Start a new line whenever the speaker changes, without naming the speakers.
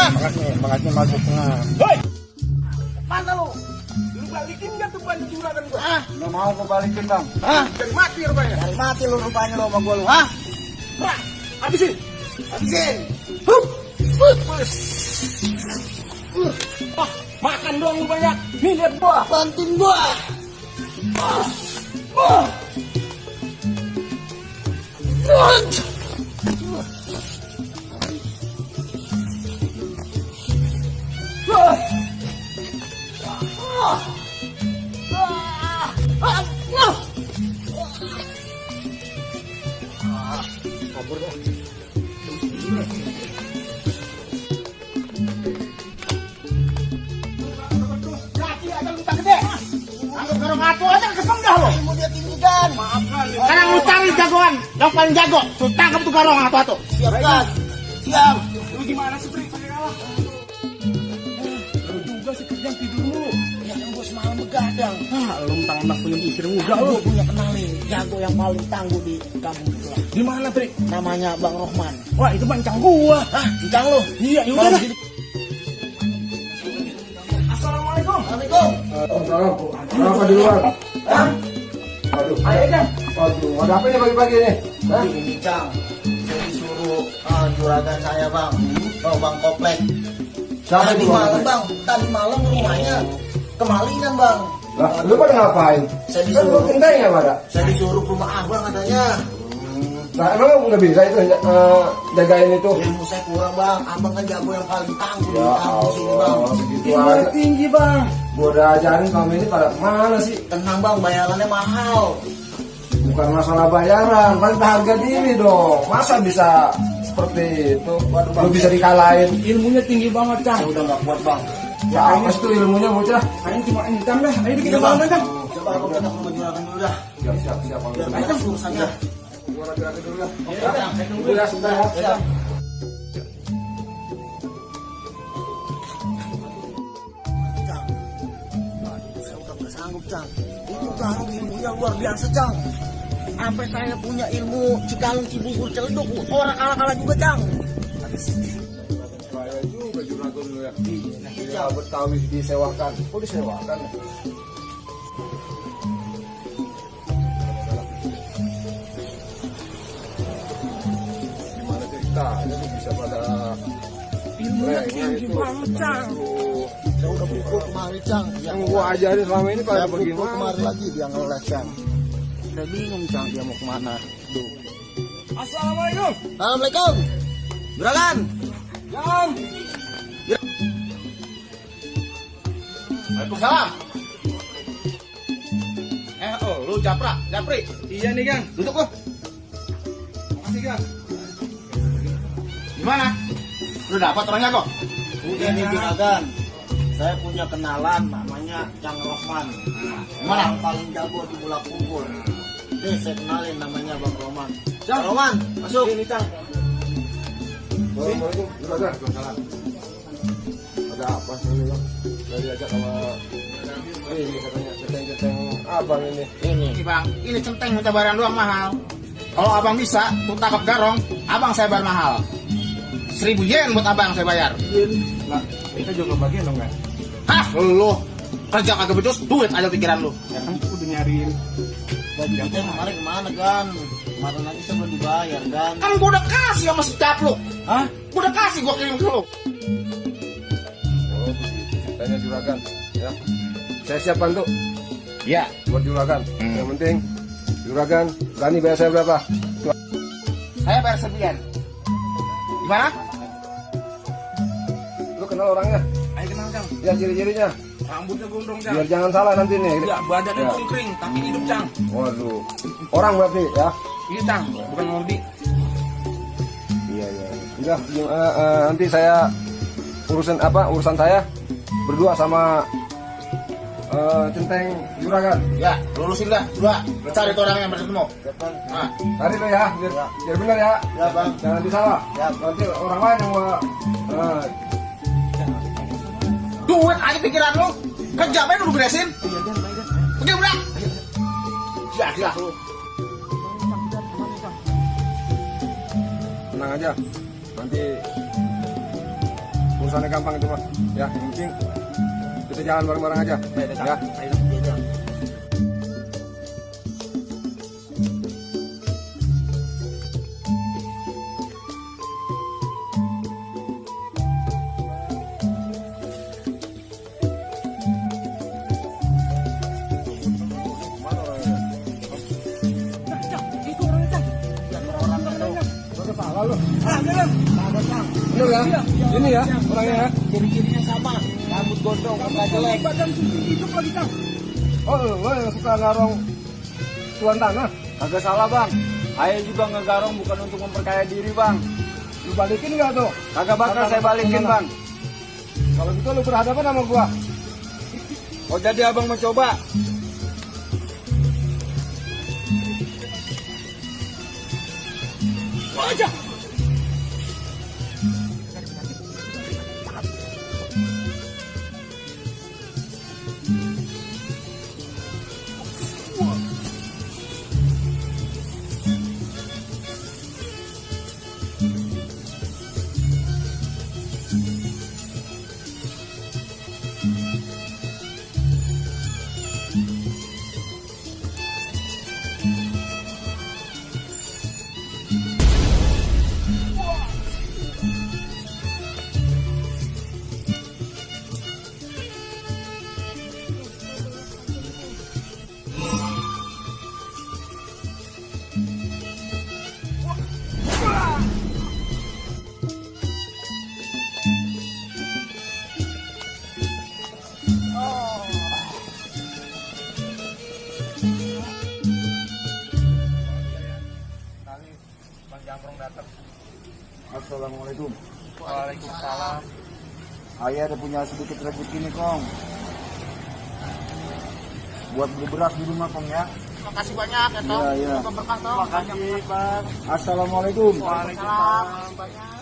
Makasih masuk tengah.
Hoi! Mana lu? Lu balikin gak tuh ban juragan gua?
Nggak mau gua balikin bang.
Dari mati rupanya.
Dari mati lu rupanya lu sama gua lu.
Rah, habisin.
Habisin.
Makan doang lu banyak. Nih lihat gua.
Bantuin gua.
Kabur dah. Kaki ada luka gede. Anggap garong aku aja kesem dah lo.
Ilmu dia tinggi kan.
Maafkan. Sekarang lu cari jagoan yang paling jago. Lu tangkap tuh garong atu-atu.
Siap kan? Siap.
Lu gimana sih, Pri? Pakai kalah. Lu juga sih kerjaan tidur mulu.
Ya kan gua semalam begadang.
Lu mentang-mentang punya istri muda lu.
Gua punya kenalin jago yang paling tangguh di kampung sebelah.
Di mana, Pri?
Namanya Bang Rohman.
Wah, itu bancang gua.
Bincang lu.
Iya,
Kalau
yaudah.
begitu.
Assalamualaikum.
Assalamualaikum.
Kenapa di luar? Waduh,
Ayo, Jang.
waduh, ada apa nih pagi-pagi nih?
Ini Cang, saya disuruh juragan saya bang, Bang Komplek.
Siapa
Tadi
itu?
malam bang, tadi malam rumahnya kemalingan bang.
Lah, lu pada ngapain?
Saya
Kan lu
disuruh,
genteng ya pada?
saya disuruh ke rumah abang katanya.
Nah, emang nggak bisa itu jagain itu?
Ilmu saya kurang bang, abang kan jago yang paling tangguh di
Ya
kampung sini bang.
Allah, segitu
Ilmu
aja.
tinggi, Bang.
Gua udah ajarin kamu ini pada mana sih?
Tenang bang, bayarannya mahal.
Bukan masalah bayaran, pasti harga diri dong. Masa bisa seperti itu?
Waduh, Bang.
Lu bisa dikalahin?
Ilmunya tinggi banget, Cang.
Saya udah nggak kuat bang.
Ya apa sih itu ilmunya bocah?
Kayaknya cuma incang dah. Ayo kita
Iya,
bangun,
Bang.
Cang.
Coba abang datang ke rumah juragan dulu dah.
Siap, kalau
Biar
gitu.
banyak urusannya.
Gua lagi dulu ya.
Iya, Bang.
Tunggu ya sebentar ya.
Siap. Cang, waduh, saya udah nggak sanggup Cang. Itu garung ilmunya luar biasa Cang. Sampai saya punya ilmu Cikalong Cibubur Celeduk, orang kalah-kalah juga Cang.
Bahaya juga juragan lu ya. Iya, Betawi disewakan. Kok disewakan? Gimana ceritanya tuh bisa pada
Ilmunya tinggi banget, Cang.
Saya udah pukul kemarin Cang.
yang gua ajarin selama ini pada
Saya pukul
bagaimana?
kemarin lagi dia ngeles Cang. Saya bingung Cang dia mau kemana. Duh.
Assalamualaikum.
Assalamualaikum. Juragan.
Jang.
Waalaikumsalam. Lu Japri.
Iya nih, Gang.
Duduk lu.
Makasih, Gang.
Gimana? Lu dapat orangnya kok?
Udah nih juragan. Saya punya kenalan namanya Cang Rohman.
Gimana?
Yang paling jago di bola kumpul. Nih saya kenalin namanya Bang Rohman.
Cang.
Bang Rohman, masuk.
Ini, Cang.
Assalamualaikum, juragan. Ada apa sih ini bang? Gak diajak sama ini katanya centeng-centeng abang ini.
Ini.
Ini bang, ini centeng minta barang doang mahal. Kalau abang bisa, tuh tangkap garong, abang saya bayar mahal. 1.000 yen buat abang saya bayar.
Nah, kita juga bagian dong, kan?
Hah, lu kerja kagak becus, duit aja pikiran lu.
Ya kan aku udah nyariin.
Gaji kita kemarin kemana kan? Kemarin lagi saya belum dibayar kan?
Kan gua udah kasih sama si Capluk.
Hah?
Gua udah kasih, gua kirim ke lu.
Oh begitu ceritanya juragan. Ya, saya siap bantu
Iya.
buat juragan. Yang penting juragan berani bayar saya berapa?
Saya bayar 1.000 yen. Gimana?
Lu kenal orangnya?
Ayo kenal, Cang.
Ya ciri-cirinya.
Rambutnya gondrong, Cang.
Biar jangan salah nanti nih.
Ya, badannya
Ya.
cungkring, tapi hidup, Cang.
Waduh, orang berarti ya?
Iya, Cang. Bukan Mordi.
Iya. Udah, nanti saya urusan saya berdua sama centeng juragan.
Ya, lulusin dah, dua. Lu cari tuh orang yang bertemu. Nah,
Tadi tuh ya, biar benar ya.
Ya bang.
Jangan disalah.
Ya.
Nanti orang lain yang mau
duit aja pikiran lu. Kerja apa yang lu beresin?
Iya, Dan.
Pergi udah. Ya, lu.
tenang aja. Nanti urusannya gampang itu mah. Ya, yang penting kita jalan bareng-bareng aja. Ya.
Ayo, jalan.
Bener ya? Ini ya orangnya ya?
Ciri-cirinya sama, rambut gondrong, muka jelek.
Oh, lo yang suka ngarong tuan tanah?
Kagak salah bang, Ayah juga ngegarong bukan untuk memperkaya diri bang.
Lu balikin nggak tuh?
Kagak bakal saya balikin bang.
Kalau gitu lu berhadapan sama gua.
Oh jadi abang mau coba?
Assalamualaikum.
Waalaikumsalam.
Ayah ada punya sedikit rezeki nih Kong. Buat beli beras di rumah Kong ya.
Terima kasih banyak ya Tom.
Iya, iya.
Semoga berkah Tom.
Makasih bang.
Assalamualaikum.
Waalaikumsalam.
Banyak.